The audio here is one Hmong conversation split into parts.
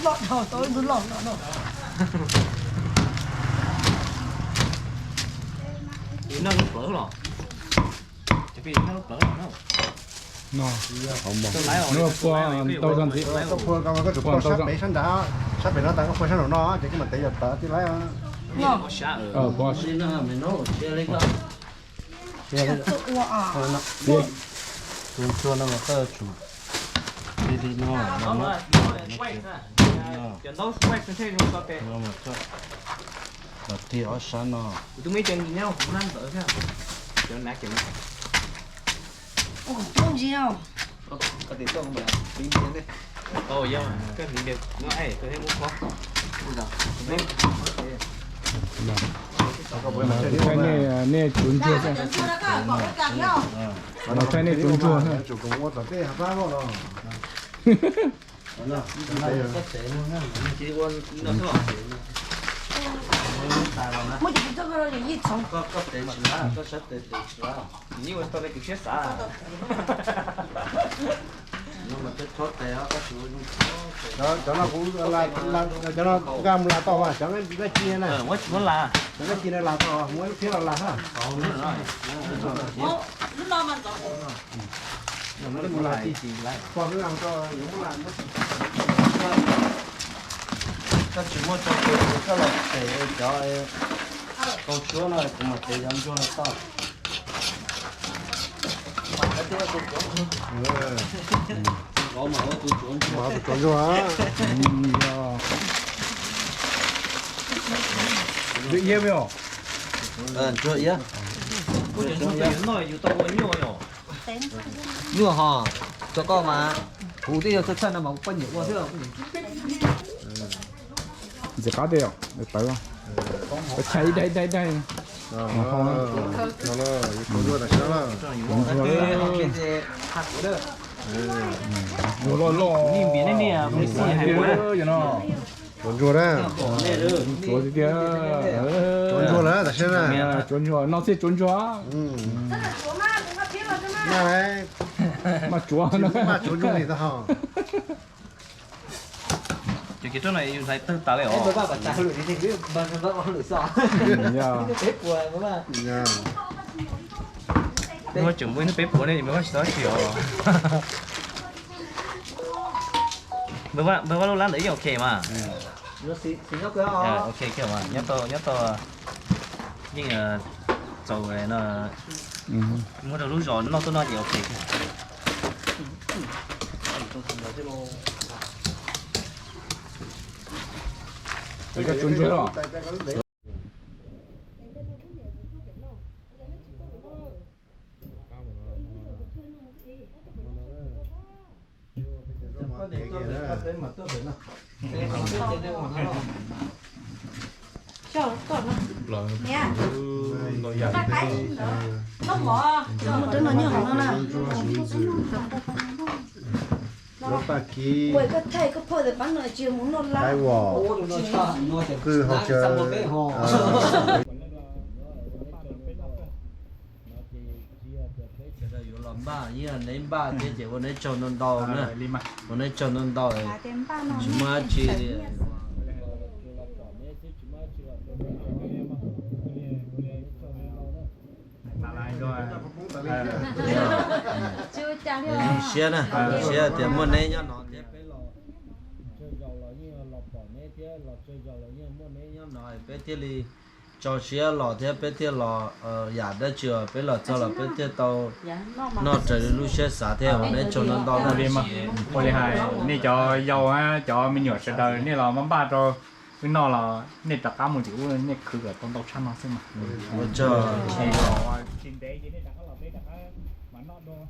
Loj dhau tau ib tug loj no no. Noj lub plawv los? Ces peb noj lub plawv los no. Noj pua ntau zog ntxiv. Koj pua sab pem sab nrad, sab pem no tas koj pua sab nraum no ces koj mam tev yog tawv tij laib. Tus ntsuag no mas koj tsum li li no. Los tiag ob sab no. Saib nej tsuav ntsuag xwb. Los saib nej tsuav ntsuag xwb. Cov no kuv, cov no nkag mus las tau mas cov dab tsi na, cov dab tsi na las tau, muab lub phiab los las ha. Koj tsis muaj tso kiag, koj los tev cov kaus suab no kuv mam tev cov ntsuag no tau. Tus tsuav ntsuag. Ntsuag iab os. Ntsuag iab. Nyuaj ho, rau koj mas, kuv twb yog txhawj txhawj no mas kuv poj niam ua xwb. Ntxim qab tiag, tawv, txhais ib daig daig daig. Ntsuag loj loj, no. Tsuav ntsuag na. Tsuav tiag tiag. Tsuav ntsuag na, tam sim na. Tsuav ntsuag, no xij tsuav ntsuag. Maj tsuav, maj tsuav ntsuag li tau ho. Cov kiv roj no yus hlais tawg tas li os. Muaj tseem muaj ib hnub peb puas ne, yus me vaj tsis tau dab tsi os. Npawg Vaj lub lab ntawd yeej ok mas. Ok, nyob tau, nyob tau, yeej txaus no, muab rau lub zos noj tuaj noj ces ok. Tsuav ntsuag os. Muaj rab no nyob hauv no na. Lub paj kib. Qaib vos, qwj hauv caw. Ces tsis yog tias peb sawv daws yuav los npaj, yeej neb npaj thiab ces ua neb tsaug ntau ntau na, ua neb tsaug ntau ntau, tsis muaj dab tsi li. Zoo siab na, zoo siab tias muaj neb nyob no thiab peb los tsawg zaus los yeej los pom neb thiab los tsawg zaus los yeej muaj neb nyob no peb thiaj li tso siab los thiab peb thiaj los yam dab tsi peb los txog los peb thiaj tau noj raws li lub siab xav thiab ua neb tsaug ntau ntau na. Ua li hais nej cov yau cov me nyuam sawv daws nej los maj npaj rau wb noj los nej rov qab mus tim ub nej khwv kom tau ntau tshaj no xwb mas. Ua tsaug. Tsis ntev ces nej rov qab los peb rov qab mam noj dua.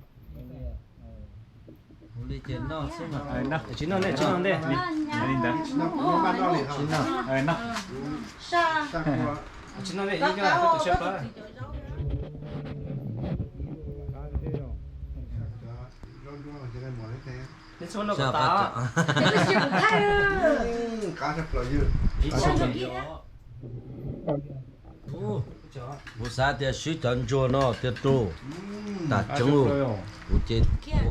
Ua li ces noj xwb mas. Tsis noj ntej, tsis noj ntej. Li ntawd. Tsis noj ntej, ib koj tus siab plab. Neb txhob noj kom tas. Kuv xav tias swb cov ntsuag no tiag rau tas tseeb, kuv ces ua kiag.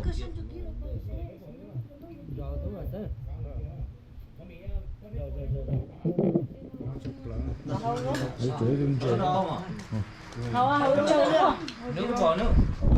Hauv, hauv tsawg. Nws kuj pom nws.